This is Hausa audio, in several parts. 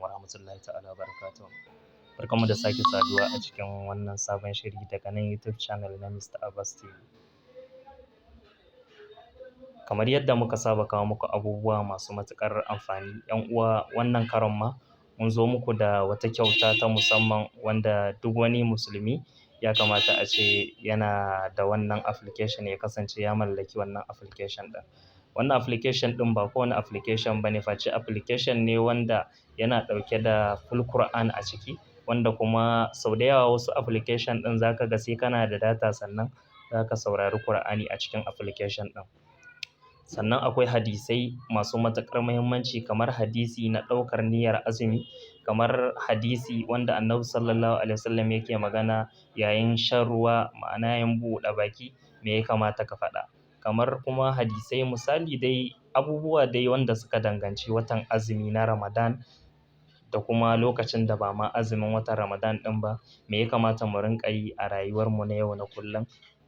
Warahmatullahi ta'ala wabarakatuh. Barkanmu da sake saduwa a cikin wannan sabon shiri daga nan YouTube channel na Mr. Abbas TV. Kamar yadda muka saba kawo muku abubuwa masu matuƙar amfani, 'yan uwa, wannan karon ma mun zo muku da wata kyauta ta musamman wanda duk wani musulmi ya kamata a ce yana da wannan application, ya kasance ya mallaki wannan application ɗin. Wannan application ɗin ba kowane application ba ne face application ne wanda yana ɗauke da full Quran a ciki, wanda kuma sau da yawa wasu application ɗin za ka ga sai kana da data sannan za ka saurari Qur'ani a cikin application ɗin. Sannan akwai hadisai masu matuƙar muhimmanci, kamar hadisi na ɗaukar niyyar azumi, kamar hadisi wanda Annabi Sallallahu Alaihi Wasallam yake magana yayin shan ruwa, ma'ana yayin buɗe baki, me ya kamata ka faɗa. Kamar kuma hadisai, misali dai, abubuwa dai wanda suka danganci watan azumi na Ramadan da kuma lokacin da ba ma azumin watan Ramadan ɗin ba, me ya kamata mu rinƙa yi a rayuwarmu na yau na kullum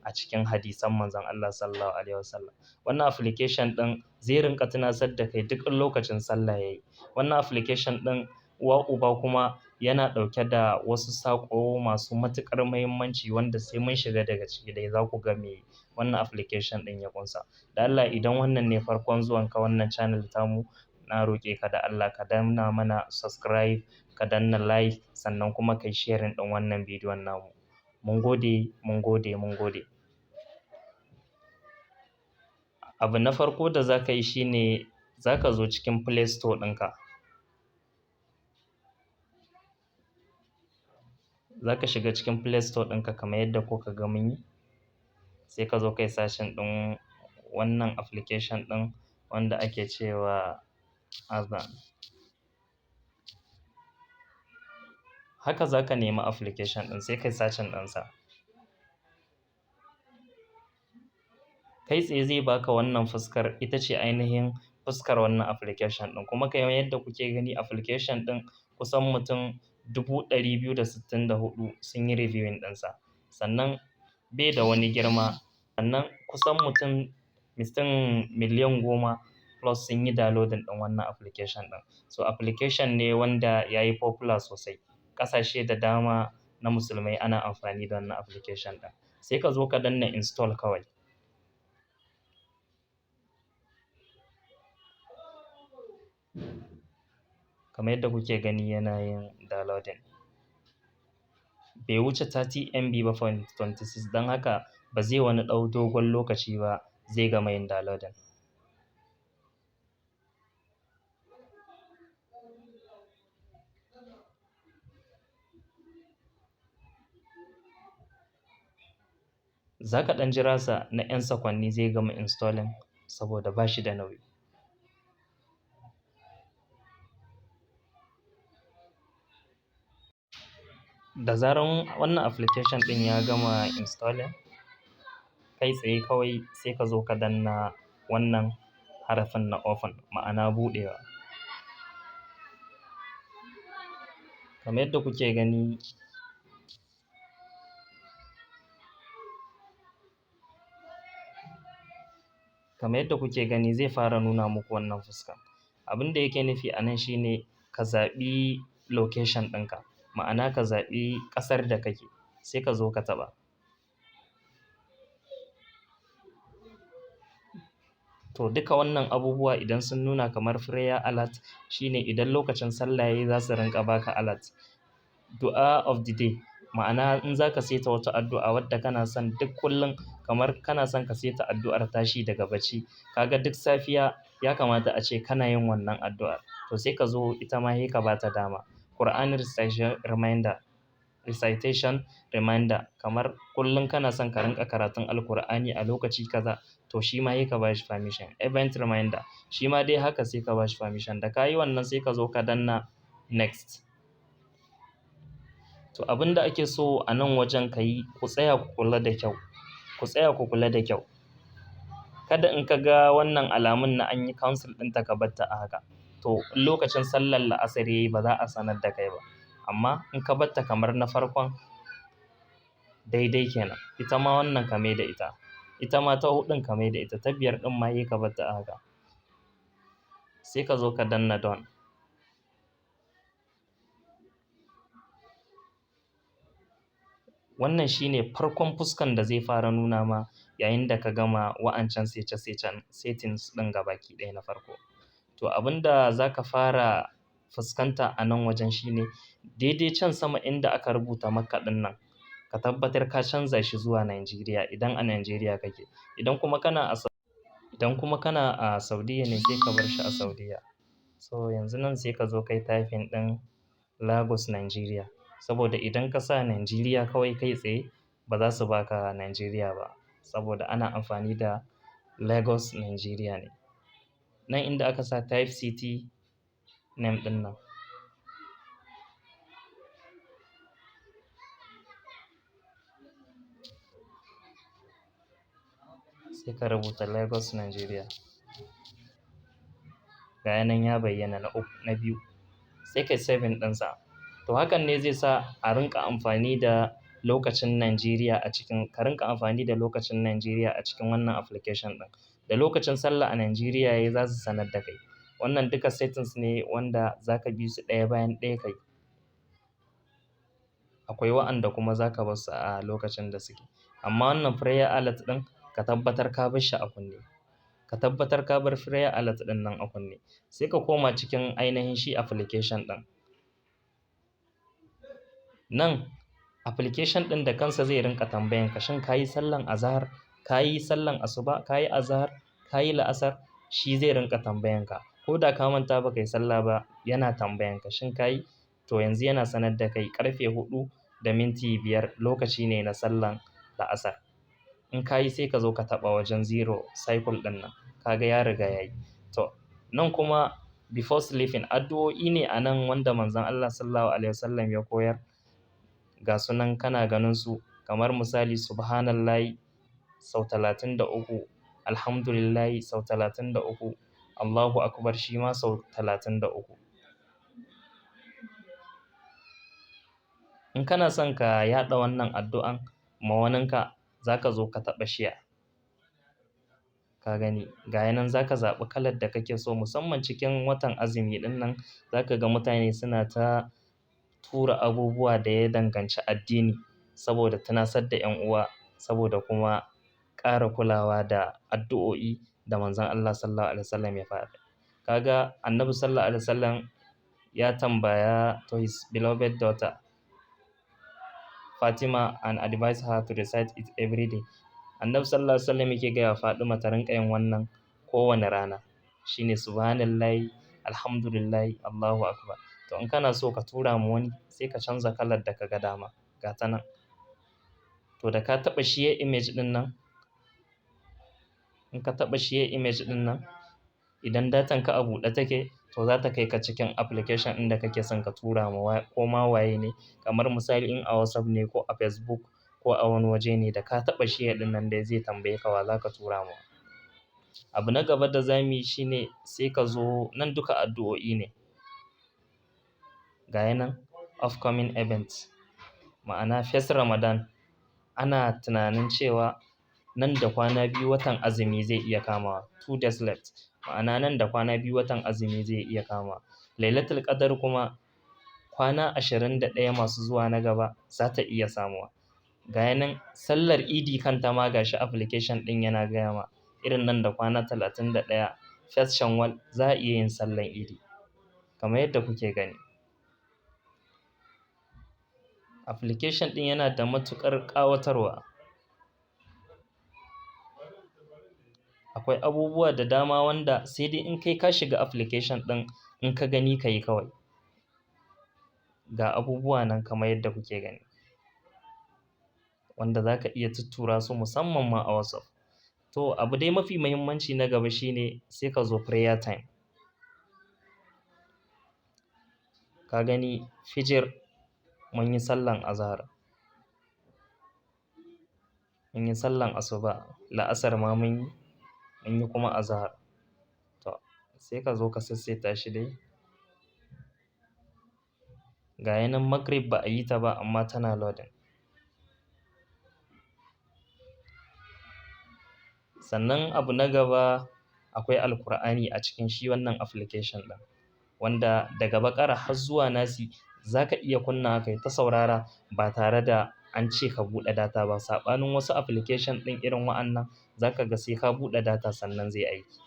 a cikin hadisan Manzon Allah Sallallahu Alaihi Wasallam. Wannan application ɗin zai rinƙa tunasar da kai duk lokacin sallah yayi. Wannan application ɗin, uwa uba kuma, yana ɗauke da wasu saƙo masu matuƙar muhimmanci wanda sai mun shiga daga ciki dai za ku ga me wannan application ɗin ya ƙunsa. Da Allah, idan wannan ne farkon zuwanka wannan channel tamu, na roƙe ka da Allah ka danna mana subscribe, ka danna like, sannan kuma kai sharing ɗin wannan bidiyon namu. Mun gode, mun gode, mun gode. Abu na farko da za ka yi shine za ka zo cikin Play Store ɗinka. Za ka shiga cikin Play Store ɗinka kamar yadda kuka ga mun yi. Sai ka zo kai searching ɗin wannan application ɗin wanda ake cewa Azan. Haka za ka nemi application ɗin, sai kai searching ɗinsa. Kai tsaye zai baka wannan fuskar, ita ce ainihin fuskar wannan application ɗin. Kuma kamar yadda kuke gani, application ɗin kusan mutum 264,000 sun yi reviewing ɗinsa. Sannan bai da wani girma. Sannan kusan mutum miliyan 10 plus sun yi downloading ɗin wannan application ɗin. So application ne wanda ya yi popular sosai. Ƙasashe da dama na musulmai ana amfani da wannan application ɗin. Sai ka zo ka danna install kawai. Kamar yadda kuke gani, yana yin downloading. Bai wuce 30 MB ba point 26, don haka ba zai wani ɗau dogon lokaci ba, zai gama yin downloading. Za ka ɗan jira sa na 'yan sakwanni, zai gama installing saboda ba shi da nauyi. Da zaran wannan application ɗin ya gama installing, kai tsaye kawai sai ka zo ka danna wannan harafin na open, ma'ana buɗewa. Kamar yadda kuke gani, kamar yadda kuke gani, zai fara nuna muku wannan fuska. Abin da yake nufi a nan shine ka zaɓi location ɗinka, ma'ana ka zaɓi ƙasar da kake, sai ka zo ka taɓa. To, duka wannan abubuwa idan sun nuna kamar prayer alert, shine idan lokacin sallah yayi za su rinƙa baka alert. Dua of the day, ma'ana in za ka saita wata addu'a wadda kana son duk kullum, kamar kana son ka saita addu'ar tashi daga bacci, kaga duk safiya ya kamata a ce kana yin wannan addu'ar. To, sai ka zo ita ma sai ka bata dama. Quran recitation reminder, recitation reminder, kamar kullum kana son ka rinƙa karatun Alkur'ani a lokaci kaza, to shi ma sai ka bashi permission. Event reminder, shi ma dai haka, sai ka bashi permission. Da ka yi wannan, sai ka zo ka danna next. To, abin da ake so a nan wajen ka yi, ku tsaya ku kula da kyau. Ku tsaya ku kula da kyau. Kada in ka ga wannan alamun na an yi cancel ɗinta ka bar ta a haka. To, in lokacin sallar la'asar yayi, ba za a sanar da kai ba. Amma in ka bar ta kamar na farkon, daidai kenan. Ita ma wannan ka mai da ita. Ita ma ta huɗun ka mai da ita. Ta biyar ɗin ma sai ka bar ta a haka. Sai ka zo ka danna done. Wannan shine farkon fuskan da zai fara nuna ma yayin da ka gama wa'ancan sece-secen settings ɗin gabaki ɗaya na farko. To, abin da za ka fara fuskanta a nan wajen shine daidai can sama inda aka rubuta Makka ɗin nan, ka tabbatar ka canza shi zuwa Nigeria idan a Nigeria kake. Idan kuma kana a Saudiyya ne, sai ka bar shi a Saudiyya. So yanzu nan sai ka zo kai typing ɗin Lagos, Nigeria. Saboda idan ka sa Nigeria kawai kai tsaye, ba za su baka Nigeria ba. Saboda ana amfani da Lagos, Nigeria ne. Nan inda aka sa type city name ɗin nan, sai ka rubuta Lagos, Nigeria. Ga ya nan ya bayyana na uku, na biyu. Sai kai saving ɗinsa. To, hakan ne zai sa a rinƙa amfani da lokacin Nigeria a cikin, ka rinƙa amfani da lokacin Nigeria a cikin wannan application ɗin. Da lokacin sallah a Nigeria yayi, za su sanar da kai. Wannan duka settings ne wanda za ka bi su ɗaya bayan ɗaya ka yi. Akwai wa'anda kuma za ka bar su a lokacin da suke. Amma wannan prayer alert ɗin, ka tabbatar ka bar shi a kunne. Ka tabbatar ka bar prayer alert ɗin nan a kunne. Sai ka koma cikin ainihin shi application ɗin. Nan application ɗin da kansa zai rinƙa tambayan ka, shin ka yi sallan azahar, ka yi sallan asuba, ka yi azahar, ka yi la'asar, shi zai rinƙa tambayan ka. Ko da ka manta ba ka yi sallah ba, yana tambayan ka shin ka yi? To, yanzu yana sanar da kai ƙarfe 4:05 lokaci ne na sallan la'asar. In ka yi, sai ka zo ka taɓa wajen zero cycle ɗin nan. Ka ga ya riga ya yi. To, nan kuma before sleeping addu'o'i ne a nan wanda Manzon Allah Sallallahu Alaihi Wasallam ya koyar. Ga su nan kana ganin su, kamar misali Subhanallahi sau 33, Alhamdulillahi sau 33, Allahu Akbar shi ma sau 33. In kana son ka yaɗa wannan addu'an ma waninka, za ka zo ka taɓa share. Ka gani, ga ya nan za ka zaɓi kalar da kake so. Musamman cikin watan azumi ɗin nan, za ka ga mutane suna ta tura abubuwa da ya danganci addini saboda tunasar da 'yan uwa, saboda kuma ƙara kulawa da addu'o'i da Manzon Allah Sallallahu Alaihi Wasallam ya faɗa. Ka ga Annabi Sallallahu Alaihi Wasallam ya tambaya to his beloved daughter Fatima and advised her to recite it every day. Annabi Sallallahu Alaihi Wasallam yake gaya wa Fatima ta rinƙa yin wannan kowane rana. Shine Subhanallahi, Alhamdulillahi, Allahu Akbar. To, in kana so ka tura ma wani, sai ka canza kalar da ka ga dama. Ga ta nan. To, da ka taɓa share image ɗin nan, in ka taɓa share image ɗin nan, idan datan ka a buɗe take, to za ta kai ka cikin application ɗin da kake son ka tura ma ko ma waye ne. Kamar misali in a WhatsApp ne ko a Facebook ko a wani waje ne, da ka taɓa share ɗin nan dai, zai tambaye ka wa za ka tura ma. Abu na gaba da za mu yi shine sai ka zo nan, duka addu'o'i ne. Ga ya nan upcoming events, ma'ana first Ramadan, ana tunanin cewa nan da kwana 2 watan azumi zai iya kamawa. 2 days left. Ma'ana nan da kwana 2 watan azumi zai iya kamawa. Lailatul Qadr kuma kwana 21 masu zuwa na gaba za ta iya samuwa. Ga ya nan sallar Idi kanta ma, ga shi application ɗin yana gaya ma irin nan da kwana 31, first Shawwal, za a iya yin sallar Idi. Kamar yadda kuke gani. Application ɗin yana da matuƙar ƙawatarwa. Akwai abubuwa da dama wanda sai dai in kai ka shiga application ɗin, in ka gani ka yi kawai. Ga abubuwa nan kamar yadda kuke gani. Wanda za ka iya tuttura su musamman ma a WhatsApp. To, abu dai mafi muhimmanci na gaba shine sai ka zo prayer time. Ka gani, fijir mun yi sallan azahar. Mun yi sallan asuba, la'asar ma mun yi, mun yi kuma azahar. To, sai ka zo ka sassaita shi dai. Ga ya nan Maghrib ba a yi ta ba amma tana loading. Sannan abu na gaba, akwai Alqur'ani a cikin shi wannan application ɗin. Wanda daga Baƙara har zuwa Nasi za ka iya kunna kai ta saurara ba tare da an an ce ka buɗe data ba. Saɓanin wasu application ɗin irin wa'annan za ka ga sai ka buɗe data sannan zai aiki.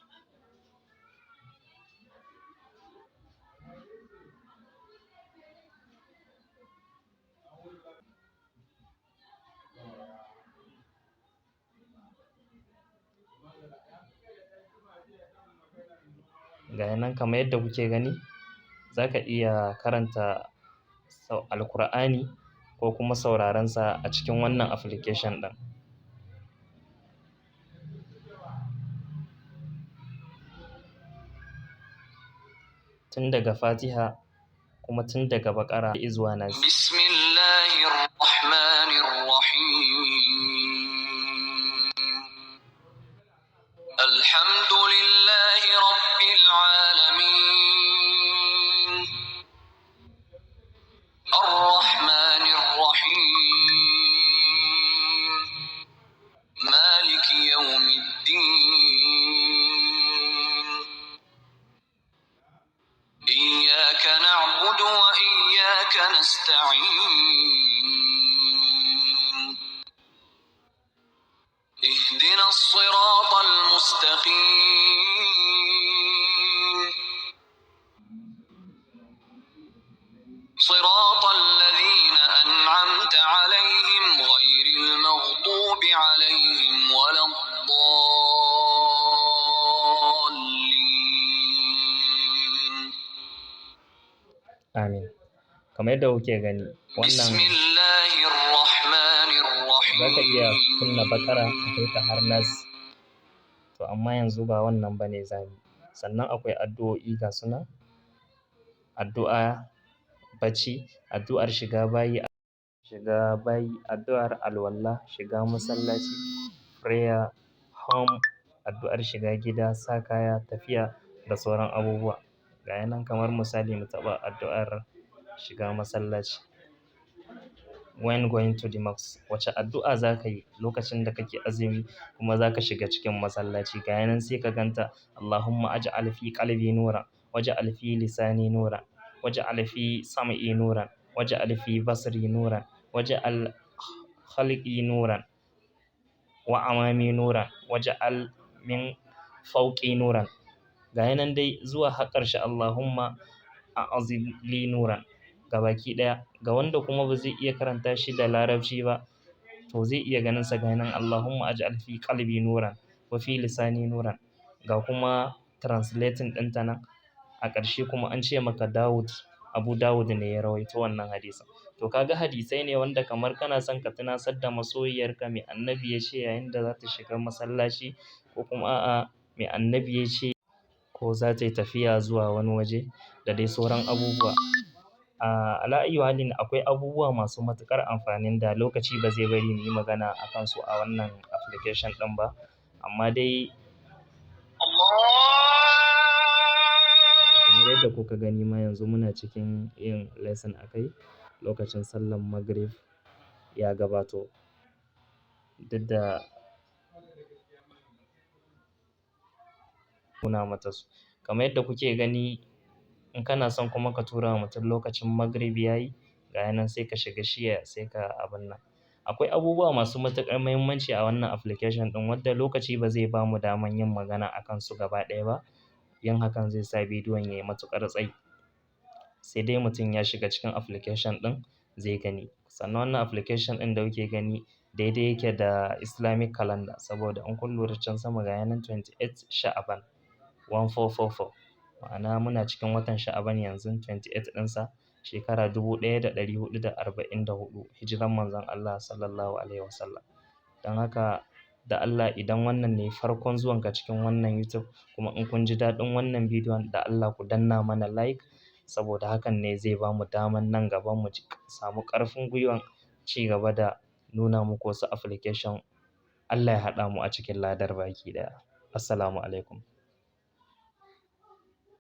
Ga nan kamar yadda kuke gani, za ka iya karanta Alkur'ani ko kuma sauraron sa a cikin wannan application ɗin. Tun daga Fatiha kuma tun daga Baƙara izuwa Nasi. Bismillahirrahmanirrahim. Alhamdulillahi rabbil alamin. Arrahmanir rahim. Maliki yawmiddin. Iyyaka na'budu wa iyyaka nasta'in. اهدنا الصراط المستقيم. صراط الذين أنعمت عليهم غير المغضوب عليهم ولا الضالين. Amin. Kamar yadda kuke gani wannan بسم الله الرحمن za ka iya kunna Baƙara ka kai ta har Nasi. الرحيم. To amma yanzu ba wannan ba ne zamuyi. Sannan akwai addu'o'i ga su nan. Addu'a bacci, addu'ar shiga bayi, addu'ar alwala, shiga masallaci, prayer, home, addu'ar shiga gida, sa kaya, tafiya da sauran abubuwa. Ga ya nan kamar misali mu taɓa addu'ar shiga masallaci. When going to the mosque. Wace addu'a za ka yi lokacin da kake azumi kuma za ka shiga cikin masallaci? Ga ya nan sai ka ganta Allahumma aj'al fi qalbi nuran, waj'al fi lisani nuran, waj'al fi sam'i nuran, waj'al fi basri nuran, waj'al khalqi nuran, wa amami nuran, waj'al min fawqi nuran. Ga ya nan dai zuwa har ƙarshe Allahumma a'azim li nuran. Gabaki ɗaya. Ga wanda kuma ba zai iya karanta shi da Larabci ba to zai iya ganin sa ga nan Allahumma aj'al fi qalbi nuran wa fi lisani nuran. Ga kuma translating ɗinta nan. A ƙarshe kuma an ce maka Dawud, Abu Dawud ne ya rawaito wannan hadisin. To ka ga hadisai ne wanda kamar kana son ka tunasar da masoyiyarka me annabi ya ce yayin da za ta shiga masallaci ko kuma a'a me annabi ya ce ko za ta yi tafiya zuwa wani waje da dai sauran abubuwa. Ala ayyu halin akwai abubuwa masu matuƙar amfanin da lokaci ba zai bari mu yi magana a kansu a wannan application ɗin ba. Amma dai kamar yadda kuka gani ma yanzu muna cikin yin lesson a kai lokacin sallar Magrib ya gabato. Duk da muna mata su. Kamar yadda kuke gani in kana son kuma ka tura wa mutum lokacin Magrib yayi, ga ya nan sai ka shiga share sai ka abun nan. Akwai abubuwa masu matuƙar muhimmanci a wannan application ɗin wadda lokaci ba zai bamu daman yin magana a kansu gaba ɗaya ba. Yin hakan zai sa bidiyon yayi matuƙar tsayi. Sai dai mutum ya shiga cikin application ɗin zai gani. Sannan wannan application ɗin da kuke gani daidai yake da Islamic calendar saboda in kun lura can sama ga ya nan 28 Sha'aban 1444. Ma'ana muna cikin watan Sha'aban yanzu 28 ɗinsa shekara 1444 hijiran Manzon Allah Sallallahu Alaihi Wasallam. Don haka da Allah idan wannan ne farkon zuwanka cikin wannan YouTube kuma in kun ji daɗin wannan bidiyon da Allah ku danna mana like saboda hakan ne zai bamu daman nan gaba mu samu ƙarfin gwiwan ci gaba da nuna muku wasu application. Allah ya haɗa mu a cikin ladar baki ɗaya. Assalamu alaikum.